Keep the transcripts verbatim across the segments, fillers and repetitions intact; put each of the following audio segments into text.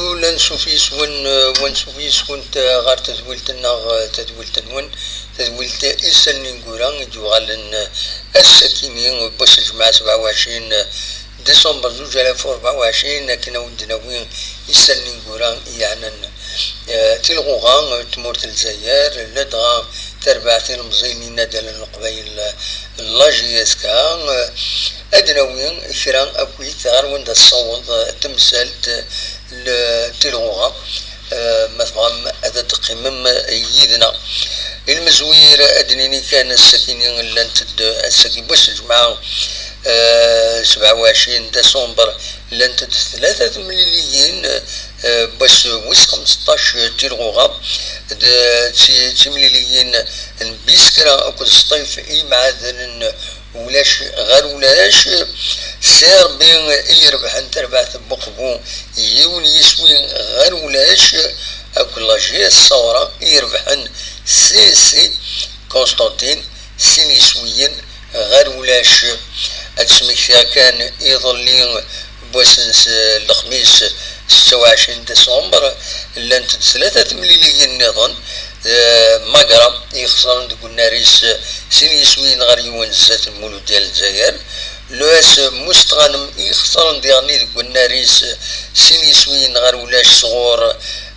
Ula ansuf yes-wen, eh, ansuf yes-went, eh, ɣer tedwilt-nneɣ, eh, tadwilt-nwen, tadwilt Isallen Ineggura i d-yuɣalen, eh, ass-akini, eh, n wass n lǧemɛa sebɛa u ɛecrin, eh, décembre zuǧ alaf u rebɛa u ɛecrin, akken ad wen-d-nawi Isallen Ineggura yeɛnan, eh, tilɣuɣa, eh, n tmurt n Lezzayer, ladɣa tarbaɛt ilemẓiyen n yinaddalen n Leqbayel, eh, n la J S K, eh, ad d-nawi kra akkit ɣer wanda tessaweḍ, eh, temsalt, eh, n tilɣuɣa. Eh, ma tebɣam ad d-teqqimem yid-neɣ. I lmezwir, ad d-nini kan ass-akini llant-d, ass-agi n wass n lǧemɛa, eh, sebɛa u ɛecrin décembre, llant-d tlata temliliyin, eh, n wass wis xemseṭṭac tilɣuɣa, d ti-, timliliyin n Biskra akked Sṭif, Imeɛdanen ulac ɣer ulac. Si Rebbi i irebḥen tarbaɛt n Buqbu, yiwen yiswi ɣer ulac, akked la J S Saoura i irebḥen C C Constantine, sin yiswiyen ɣer ulac. Ad smektiɣ kan iḍelli, n wass n s-, lexmis, setta u ɛecrin décembre, llant-d tlata temliliyin nniḍen, eh, Magra i ixesren deg unnar-is, eh, sin yiswiyen ɣer yiwen zdat n Lmuludya n Lezzayer. L'U S Mustɣanem i ixesren diɣenni deg unnar-is, eh, sin yiswiyen ɣer ulac sɣur,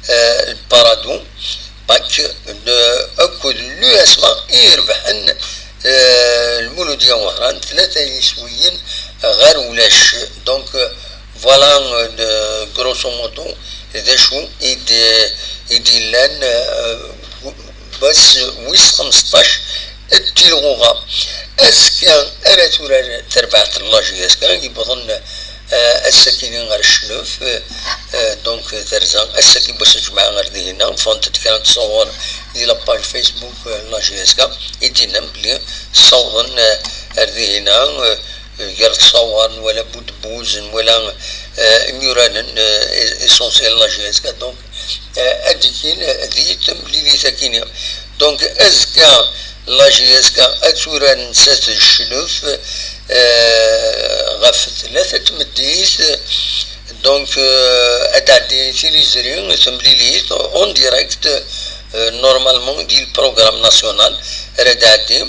eh, Paradou. Pak, de, akked l'U S M A i irebḥen, eh, Lmuludya Wehran, tlata yiswiyen ɣer ulac. Donc, eh, voilà, eh, de, grosso modo, d acu i d, i d-yellan, eh, wass wis xemseṭṭac n tilɣuɣa. Azekka ara turar terbaɛt n la J S K, yewwḍen, eh, ass-akini ɣer Ccnef, eh, donc terza ass-agi n wass n lǧemɛa ɣer dihina, ffɣent-d kra n tṣawwer di la page Facebook, eh, n la J S K, i d-yennan belli ssawḍen, eh, ar dihina, eh, gar tṣawwer, nwala Budebbuz, nwala, eh, imyuranen, eh, essentiel n la J S K, donc, eh, ad d-ikin di temlilit-akini. Donc, azekka, la J S K ad turar nettat d Ccnef, eh, ɣef tlata n tmeddit. Donc, eh, ad tɛeddi tiliẓri, temlilit, en direct, eh, normalement, di le programme national, ara d-tɛeddi.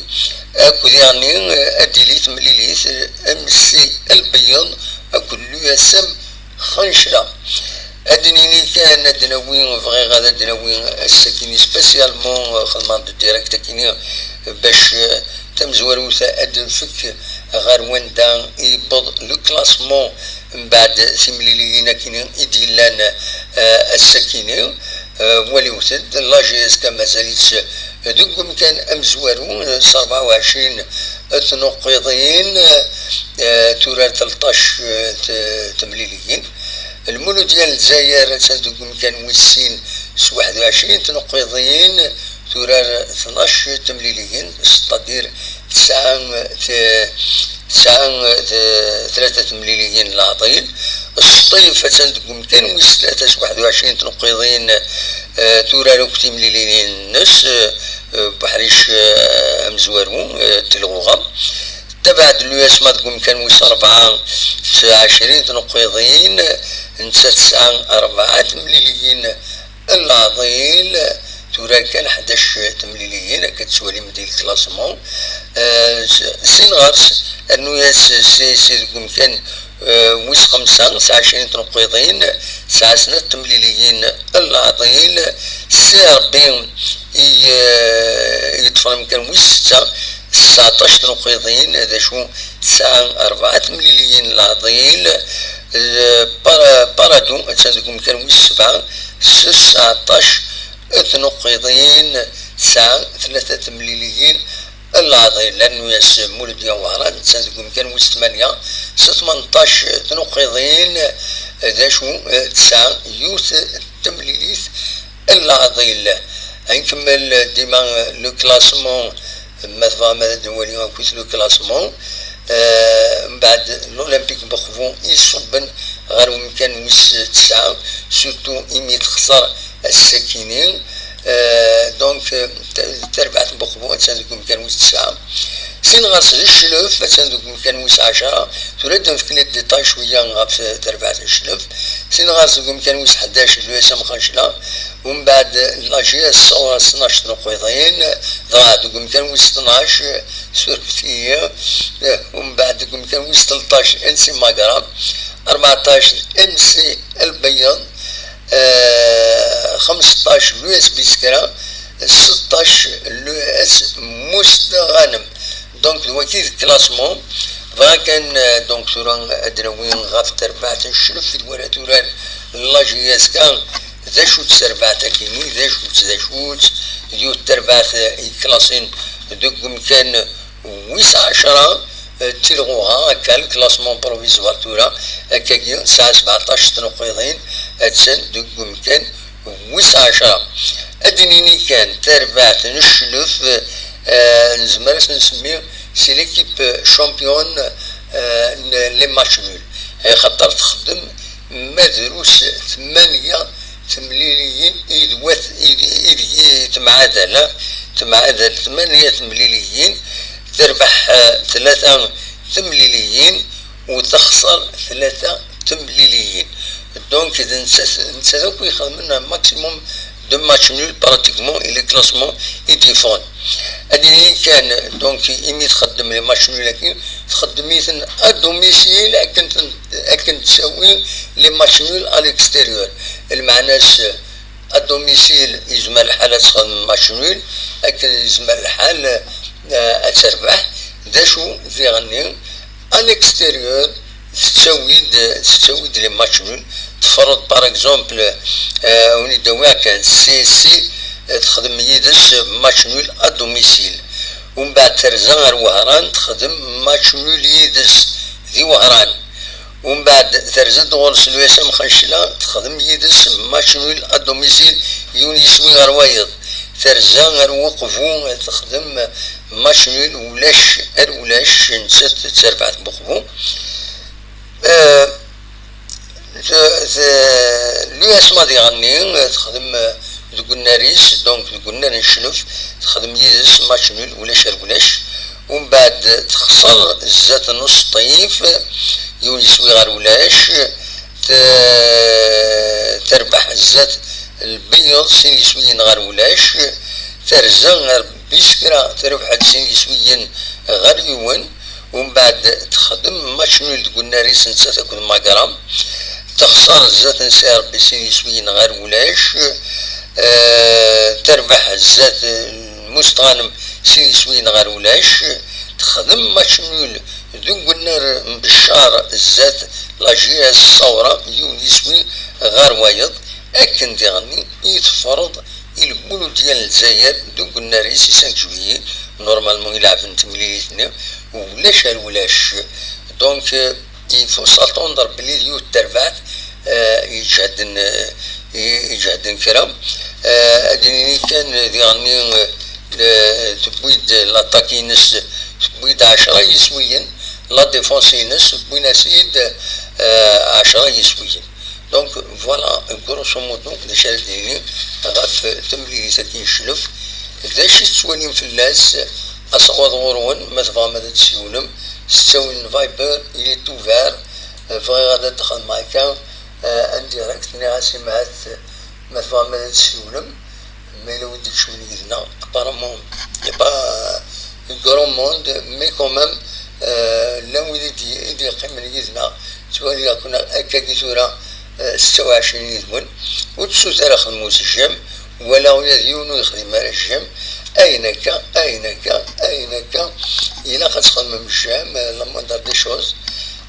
Akked diɣenni, eh, ad d-tili temlilit, eh, M C Lbeyyeḍ akked l'U S M Xancla. Ad d-nini kan, ad d-nawi, bɣiɣ ad d-nawi ass-akini spécialement, eh, xedmeɣ-d direct akini, eh, bac, eh, tamezwarut ad d-nfek ɣer wanda i yewweḍ le classement mbeɛd timliliyin akini i d-yellan, eh, ass-akini. Eh, waliwet-d, la J S K mazal-itt deg umkan amezwaru, eh, s rebɛa u ɛecrin tnuqqiḍin, eh, turar tleṭṭac, eh, t-, temliliyin. Lmuludya n Lezzayer attan deg umkan wis sin s waḥed u ɛecrin tnuqqiḍin, turar tnac temliliyin, c'est-à-dire tesɛa, t-, tesɛa, t-, tlata temliliyin n leɛḍil. Sṭif attan deg umkan wis tlata s waḥed u ɛecrin tnuqqiḍin, eh, turar akk timliliyin-nnes, eh, eh, Buḥric, eh, amezwaru, eh, tilɣuɣa. Tabaɛd l'U S M A deg umkan wis rebɛa s ɛecrin tnuqqiḍin, nettat tesɛa rebɛa temliliyin n leɛḍil, turar kan ḥdac temliliyin, akka tettwalim di le classement. Eh, s-, sin ɣer-s, rnu-yas C S C deg umkan, eh, wis xemsa s ɛecrin tnuqqiḍin, tesɛa snat temliliyin n leɛḍil. Si Rebbi i, eh, yeṭṭfen amkan wis setta s tseɛṭac tnuqqiḍin, d acu, tesɛa rebɛa temliliyin n leɛḍil. Eh, Para-, Paradou attan deg umkan wis sebɛa s tseɛṭac tnuqqiḍin, tesɛa tlata temliliyin n leɛḍil. Rnu-yas Muludya Wehran, attan deg umkan wis tmanya s tmenṭac tnuqqiḍin, d acu, eh, tesɛa yiwet temlilit n leɛḍil. Ad nkemmel dima le classement, ma tebɣam ad nwali akkit le classement. Eh, mbeɛd l'Olympique Buqbu i iṣubben ɣer umkan wis tesɛa, surtout imi texṣer ass-akini. Eh, donc, eh, t-, tarbaɛt n Buqbu attan deg umkan wis tesɛa. Sin ɣer-s d Cclef, attan deg umkan wis ɛecṛa. Tura ad d-nefk les détails cwiya ɣef terbaɛt n Cclef. Sin ɣer-s deg umkan wis ḥdac, l'U S M Xancla. Umbeɛd, la J S Ṣawra s tnac n uqiḍin. Dɣa deg umkan wis tnac, surfet-iyi. Umbeɛd deg umkan wis tleṭṭac, N C Magra. Rbeɛṭac, M C Lbeyyeḍ. Eh, xemseṭṭac, l'U S Biskra. Seṭṭac, l'U S Musda Ghanem. Donc, d wagi d classement. Bɣa kan, eh, donc, tura ad d-nawi ɣef terbaɛt n Cclef i d-wala turar la J S K. D acu-tt terbaɛt-agi-nni? D acu-tt, d acu-tt? D yiwet terbaɛt, eh, yeklaṣin deg umkan wis ɛecṛa, eh, d tilɣuɣa, akka, le classement provisoire tura, akkagi, tesɛa sbeɛṭac tnuqiḍin, attan deg umkan wis ɛecṛa. Ad d-nini kan, tarbaɛt n Cclef, eh, nezmer ad s-nsemmi, c'est l'équipe championne, eh, n les matchs nuls. Axaṭer texdem ma drus tmanya temliliyin i d wat-, i d-, i d-, i temɛadal, eh, temɛadal tmanya temliliyin, terbeḥ, eh, tlata temliliyin, u texṣer tlata temliliyin. Donc, d nettat, nettat akk ixedmen un maximum de matchs nuls pratiquement, et les classements i d-yeffɣen. Ad nini kan, donc, imi txeddem les matchs nuls-agi, txeddem-iten à domicile, akken ten-, akken tsawi les matchs nuls à l'extérieur. Lmeɛna-s, à domicile, yezmer lḥal ad txedem match nul, akken yezmer lḥal, eh, ad terbeḥ. D acu diɣenni? À l'extérieur, tettawi-d, tettawi-d les matchs nuls. Teffreḍ, par exemple, eh, win i d-awiɣ kan, C S C, eh, texdem yid-s match nul à domicile. Umbeɛd terza ar Wehran, texdem match nul yid-s di Wehran. Umbeɛd terza-d ɣur-s l'U S M Xancla, texdem yid-s match nul à domicile, yiwen yiswi ɣer wayeḍ. Terza ar Uqbu, texdem match nul ulac ar ulac, nettat d tarbaɛt n Uqbu. Eh, t-, t-, l'U S M diɣenni, texdem, eh, deg unnar-is, donc deg unnar n Cclef, texdem yid-s match nul ulac ar ulac. Umbeɛd texṣer zdat n Useṭṭif, yiwen yiswi ɣer ulac. T-, terbeḥ zdat Lbeyyeḍ, sin yiswiyen ɣer ulac. Terza ar Biskra, terbeḥ-d sin yiswiyen ɣer yiwen. Umbeɛd texdem match nul deg unnar-is nettat akked Magra. Texṣer zdat n Si Ṛebbi sin yiswiyen ɣer ulac. Eh, terbeḥ zdat n Mustɣanem sin yiswiyen ɣer ulac. Texdem match nul deg unnar n Beccar zdat la J S Ṣawra, yiwen yiswi ɣer wayeḍ. Akken diɣenni i teffreḍ i Lmuludya n Lezzayer deg unnar-is i cinq juillet. Normalement i leɛben timlilit-nni, ulac ar ulac. Donc, euh, il faut s'attendre belli d yiwet terbaɛt, euh, iǧehden, euh, i-, iǧehden kra. Euh, ad nini kan diɣenni, euh, le-, tewwi-d l'attaque-ines, tewwi-d ɛecra yiswiyen, la défense-ines wwin-as-id, euh, ɛecra yiswiyen. Donc, voilà, grosso modo, d acu ara d-nini ɣef temlilit-agi n Cclef. D acu i tettwalim fell-as? Asawaḍ ɣur-wen, ma tebɣam ad d-tsiwlem, s ttawil n Viber, il est ouvert. Bɣiɣ ad d-xedmeɣ akka, eh, en direct, nniɣ-as i Mɛat, ma tebɣam ad d-tsiwlem, ma yella wid d-ikecmen yid-neɣ, apparemment, y a pas grand monde, mais quand même, euh, llan wid i d-, i d-yeqqimen yid-neɣ, ttwaliɣ-ken akkagi tura, euh, setta u ɛecrin yid-wen, ur tessut ara xedmut j'aime, wala ula d yiwen ur yexdim ara j'aime, ayen akka, ayen akka, ayen akka, ilaq ad txedmem j'aime, euh, la moindre des choses,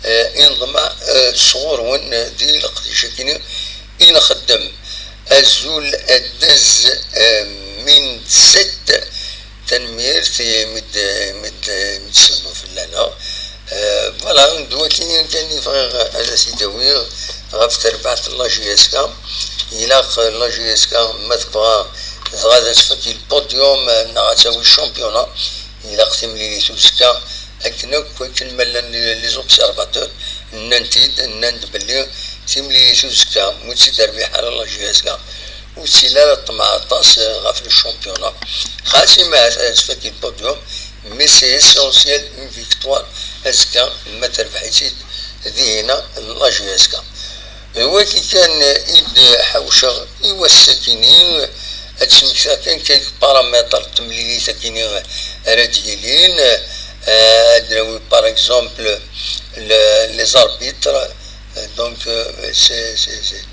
euh, i neḍmeɛ, euh, sɣur-wen, euh, di leqdic-agi, i nxeddem. Azul addez, eh, min set. Tanemmirt i mi d-, mi d-, mi d-tsellmem fell-aneɣ. Eh, voilà, d wakken kan i bɣiɣ ad as-id-awiɣ ɣef terbaɛt n la J S K. Ilaq la J S K, ma tebɣa, dɣa ad tfak le podium, eh, neɣ ad tawi championnat, ilaq timlilit uzekka, akken akk, akken ma llan les observateurs, nnan-t-id, nnan-d belli timlilit uzekka, ur tt-id-terbiḥ ara la J S K, ur ttili ara ṭṭmeɛ aṭas, eh, ɣef le championnat. Xas imahat ad tfak le podium, Mais c'est essentiel une victoire azekka ma terbeḥ-itt-id dihina la J S K. Wagi kan i d-ḥawceɣ i wass-akini, ad d-smektiɣ kan quelques paramètres n temlilit akini ara d-yilin. Ad nawi par exemple le- les arbitres. Donc c'est c'est c'est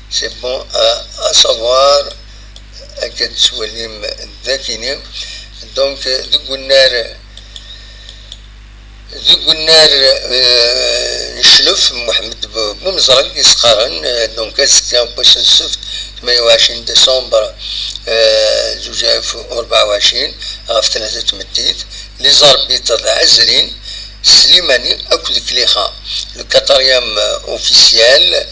c'est bon à savoir. Akka tettwalim dakini. Donc deg unnar deg unnar n cclef Muḥemmed Bumezrag i s-qqaren. Donc azekka n wass n ssebt, tmanya u ɛecrin décembre zuǧ alaf u rebɛa u ɛecrin, ɣef tlata tmeddit, les arbitres d Ɛezrin, Slimani akked Klixa. Le quatrième officiel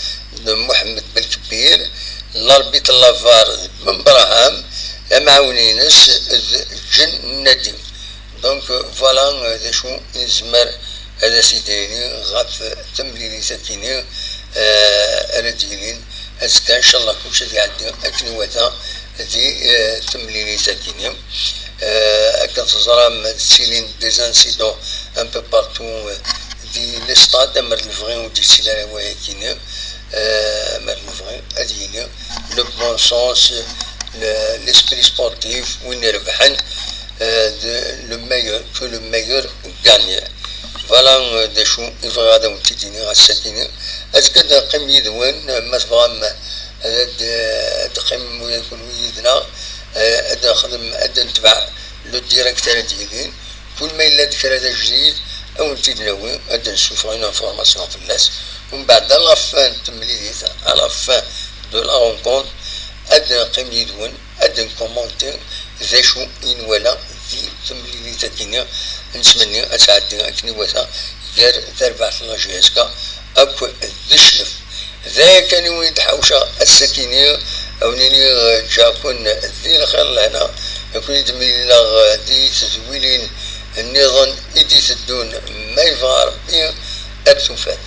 d Muḥemmed Belkbir, l'arbitre la var d Ben Braham, amɛawen-ines d Ǧen Nadi. Donc voilà d acu i nezmer ad as-id-nini ɣef temlilit akini ara d-yilin azekka. Ncallah kulci ad iɛeddi akken iwata di temlilit akini. Akken teẓram, ttilin des incidents un peu partout di les stades. Amer d lebɣi ur d-yettili ara wayakini. Amer d lebɣi ad yili le bon sens, l'esprit sportif, win irebḥen, le meilleur, que le meilleur gagne. Voilà d acu i bɣiɣ ad awen-t-id-iniɣ ass-akini. Azekka ad neqqim yid-wen, ma tebɣam ad teqqimem ula d kenwi yid-neɣ. Ad nexdem, ad netbeɛ le direct ara d-yilin. Kul ma yella-d kra d ajdid, ad wen-t-id-nawi, ad d-nessufeɣ une information fell-as. Umbeɛd à la fin n temlilit, à la fin de la rencontre, ad neqqim yid-wen, ad nkumanti d acu i nwala di temlilit akini. Nettmenni ad tɛeddi akken iwata gar tarbaɛt n la J S K akk d cclef. D aya kan i wen-d-ḥawceɣ ass-akini, a wen-iniɣ ǧǧiɣ-ken di lxir lehna, a ken-id-mlileɣ di tedwilin nniḍen i d-iteddun, ma yebɣa Rebbi ad tufat.